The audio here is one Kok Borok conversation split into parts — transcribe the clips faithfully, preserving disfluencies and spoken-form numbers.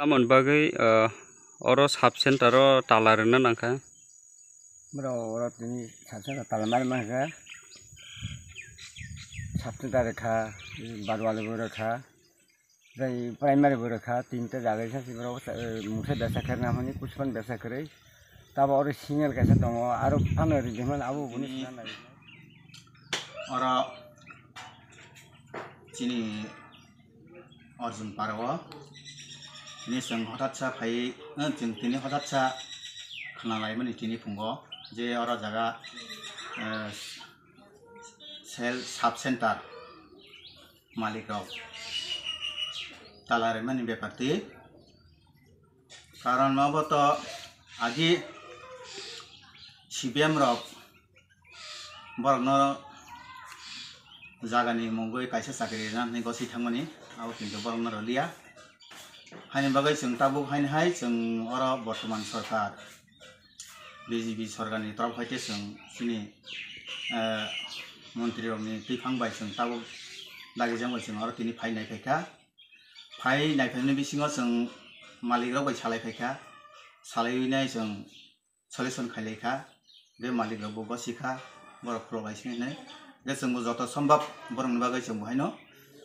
Tamoni bagwi, ah, oro sub center o tala rwna nangkha. Bro, oro tini sub center tala mari mankha. Sub center rwkha, Barwali bo rwkha, tei primary bo rwkha, tinta jaga isa si bro, eh, mungsa besa khe na hwnwi, kuchukhan besa kwrwi. Tabo oro single kaisa tongo, aro phano rijimani abo buni sina nai. Oro chini Arjun Parao tini chwng hothatsa phai, eh, chwng tini hothatsa khna laimani tini phungo je oro jaga, eh, cell sub center malik rok tala rwmani bepar twi. Karon obo to agi C P M rok borokno jagani mungwi kaisa chakri rwna hwnwi goswi thangmani, abo kintu borokno rwliya. Haini bagwi chwng tabuk haini hai chwng oro bortoman sorkar, B J P sorkarni torop hai khe chwng chini, eh, montrirokni twiphang bai chwng tabuk dagijak bai chwng oro tini phai nai phaikha. Phai nai phaimani bisingo chwng malikrok bai salai phaikha, salaiwi nai chwng solution khailai kha, be malik rok bo gosi kha, borok khulok lai sini hinwi. Hwnkhe chwng bo joto sombab borokni bagwi chwng bo haino,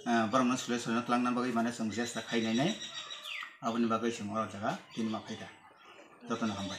ah, borokno solution twlangna bagwi mane chwng jesta khai nai nai, aboni bagwi chwng oro jaga tini ma phai kha. Jotono hambai.